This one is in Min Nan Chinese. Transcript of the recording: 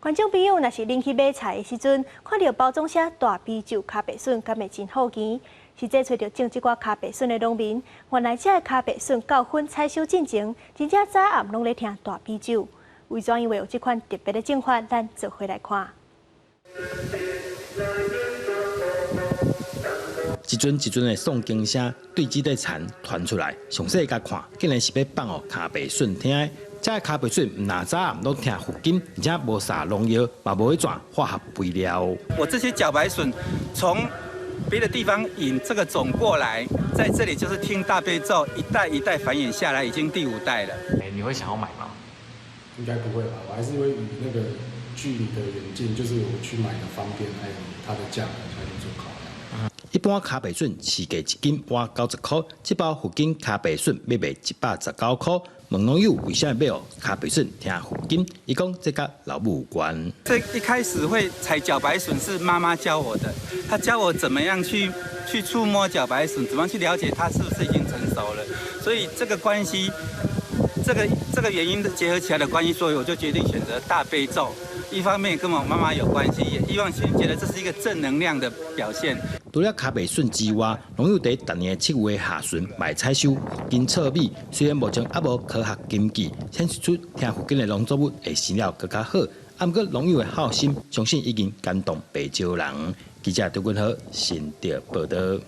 觀眾朋友，若是恁去買菜的時陣，看著包裝寫大悲咒跤白筍，敢會真好奇？實際揣著種這寡跤白筍的農民，原來這个跤白筍到粉採收進前，真正早暗攏咧聽大悲咒。為怎樣會有這款特別的種法？咱做伙來看。一陣一陣的誦經聲對這塊田傳出來，詳細共看，竟然是欲放予跤白筍聽的。這个跤白筍毋但早暗攏聽佛經，而且無灑農藥，嘛無去轉化學肥料。我這些茭白筍從別的地方引這個種過來，在這裡就是聽大悲咒，一代一代繁衍下來，已經第五代了。欸，你會想要買嗎？應該不會吧，我還是會以那個距離的遠近，就是我去買的方便，還有它的價格下去做考量。一般跤白筍市價一斤倚90箍，這包佛經跤白筍欲賣119箍。問農友為啥欲予跤白筍聽佛經？伊講這佮老母有關。這一開始會採茭白筍是媽媽教我的，她教我怎麼樣去觸摸茭白筍，怎麼樣去了解它是不是已經成熟了。所以這個關係，這個原因結合起來的關係，所以我就決定選擇大悲咒。一方面跟我媽媽有關係，也希望覺得這是一個正能量的表現。除了跤白筍之外，農友佇逐年7月下旬嘛會採收佛經糙米。雖然目前猶無科學根據顯示出聽佛經的農作物會生了閣較好，毋過農友的孝心，相信已經感動袂少人。記者張君豪新竹報導。